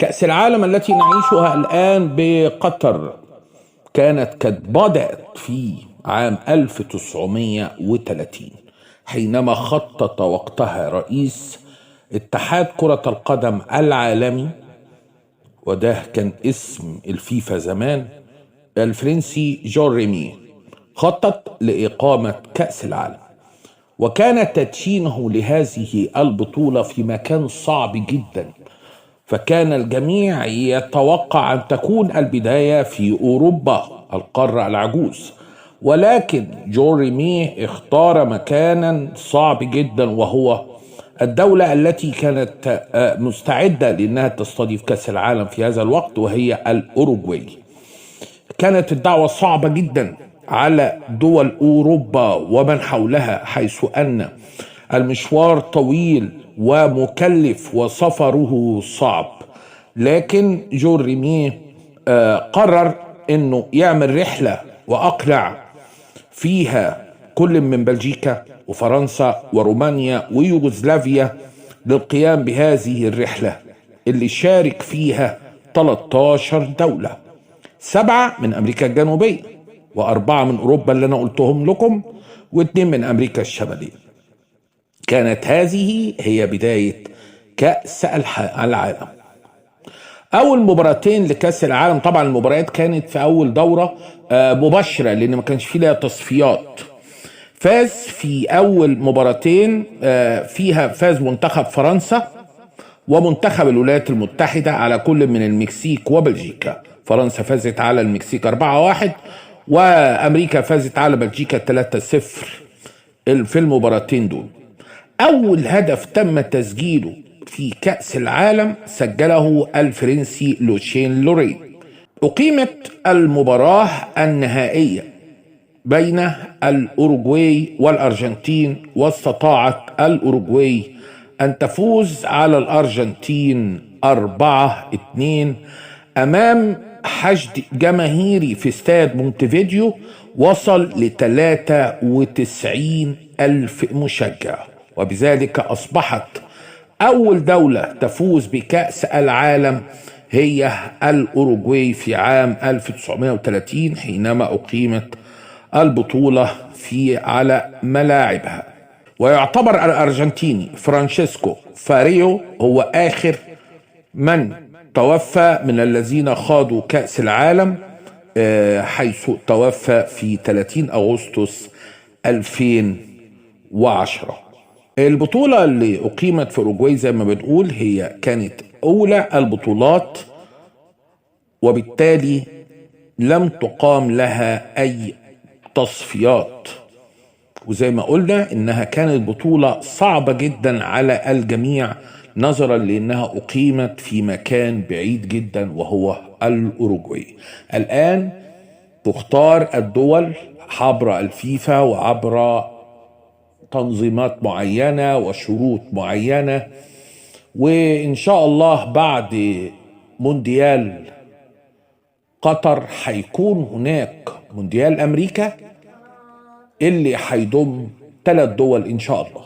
كأس العالم التي نعيشها الآن بقطر كانت قد بدأت في عام 1930، حينما خطط وقتها رئيس اتحاد كرة القدم العالمي، وده كان اسم الفيفا زمان، الفرنسي جون ريميه، خطط لإقامة كأس العالم. وكان تدشينه لهذه البطولة في مكان صعب جدا، فكان الجميع يتوقع أن تكون البداية في أوروبا القارة العجوز، ولكن جون ريميه اختار مكانا صعب جدا، وهو الدولة التي كانت مستعدة لأنها تستضيف كأس العالم في هذا الوقت، وهي الأوروغواي. كانت الدعوة صعبة جدا على دول أوروبا ومن حولها، حيث أن المشوار طويل ومكلف وسفره صعب، لكن جون ريميه قرر أنه يعمل رحلة وأقنع فيها كل من بلجيكا وفرنسا ورومانيا ويوغوسلافيا للقيام بهذه الرحلة اللي شارك فيها 13 دولة، 7 من أمريكا الجنوبية و4 من أوروبا اللي أنا قلتهم لكم، و2 من أمريكا الشمالية. كانت هذه هي بداية كأس العالم. أول مباراتين لكأس العالم، طبعا المباريات كانت في أول دورة مباشرة لأن ما كانش فيه لها تصفيات. فاز في أول مباراتين فيها فاز منتخب فرنسا ومنتخب الولايات المتحدة على كل من المكسيك وبلجيكا. فرنسا فازت على المكسيك 4-1، وأمريكا فازت على بلجيكا 3-0 في المباراتين دول. أول هدف تم تسجيله في كأس العالم سجله الفرنسي لوشين لورين. أقيمت المباراة النهائية بين الأوروغواي والأرجنتين، واستطاعت الأوروغواي أن تفوز على الأرجنتين 4-2 أمام حشد جماهيري في استاد مونتيفيديو وصل ل 93 ألف مشجع، وبذلك أصبحت أول دولة تفوز بكأس العالم هي الأوروغواي في عام 1930 حينما أقيمت البطولة في على ملاعبها. ويعتبر الأرجنتيني فرانشيسكو فاريو هو آخر من توفى من الذين خاضوا كأس العالم، حيث توفى في 30 أغسطس 2010. البطولة اللي أقيمت في أوروجواي زي ما بنقول هي كانت أولى البطولات، وبالتالي لم تقام لها أي تصفيات، وزي ما قلنا إنها كانت بطولة صعبة جدا على الجميع نظرا لأنها أقيمت في مكان بعيد جدا وهو الأوروجواي. الآن تختار الدول عبر الفيفا وعبر تنظيمات معينة وشروط معينة، وإن شاء الله بعد مونديال قطر هيكون هناك مونديال أمريكا اللي هيضم 3 دول إن شاء الله.